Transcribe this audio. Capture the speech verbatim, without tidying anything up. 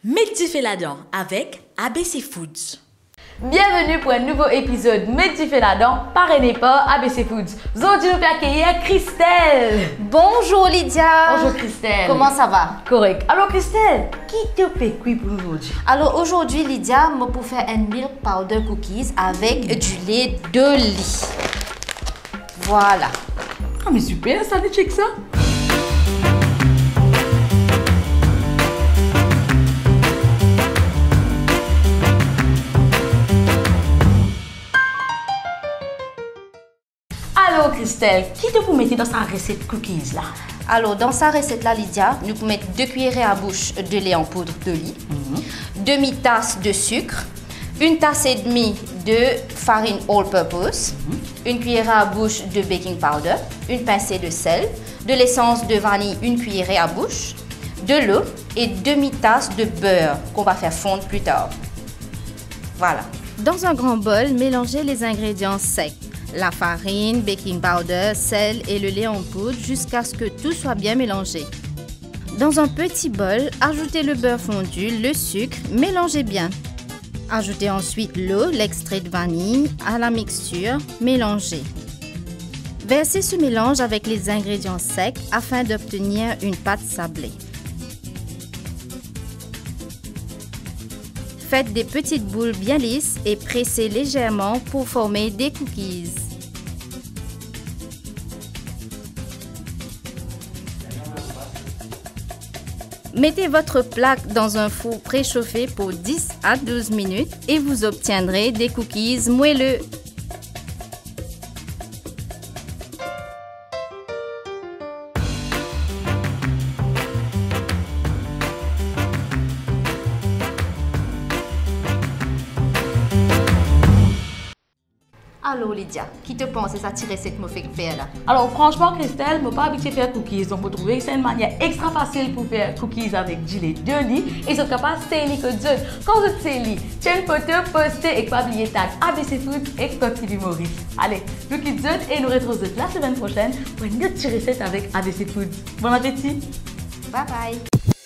Met dife ladan avek A B C Foods. Bienveni pou enn nouvo epizod Met dife ladan, parene par A B C Foods. Zordi nou pe akeyir Christelle. Bonjour Lydia. Bonjour Christelle. Comment ça va? Korek. Alor Christelle, ki to pe kwi pou nou zordi? Alors aujourd'hui Lydia, mo pou fer enn milk powder cookies avec du lait de lit. Voilà. Ah, mais super, ça, check ça. Alors, Christelle, ki to pou mete dan sa reset cookies la? Alors, dans sa recette-là, Lydia, nous pouvons mettre deux cuillerées à bouche de lait en poudre de lit, mhm, demi-tasse de sucre, une tasse et demie de farine all-purpose, mhm, une cuillère à bouche de baking powder, une pincée de sel, de l'essence de vanille, une cuillerée à bouche, de l'eau et demi-tasse de beurre qu'on va faire fondre plus tard. Voilà. Dans un grand bol, mélangez les ingrédients secs, la farine, baking powder, sel et le lait en poudre jusqu'à ce que tout soit bien mélangé. Dans un petit bol, ajoutez le beurre fondu, le sucre, mélangez bien. Ajoutez ensuite l'eau, l'extrait de vanille à la mixture, mélangez. Versez ce mélange avec les ingrédients secs afin d'obtenir une pâte sablée. Faites des petites boules bien lisses et pressez légèrement pour former des cookies. Mettez votre plaque dans un four préchauffé pour dix à douze minutes et vous obtiendrez des cookies moelleux. Alor Lydia, ki to panse sa ti reset mo fek fer la? Alor fransman Christelle, mo pa abitie fer cookies, donk mo trouve se enn manier extra fasil pou fer cookies avek dile de li, e zot kapav sey li kot zot. Kan zot sey li, tir enn foto, poste ek pa bliye tag A B C Foods ek Pop T V Maurice. Ale, nou kit zot e nou retrouv zot lasemenn prosenn pou enn lot ti reset avek A B C Foods. Bon apeti! Bye bye!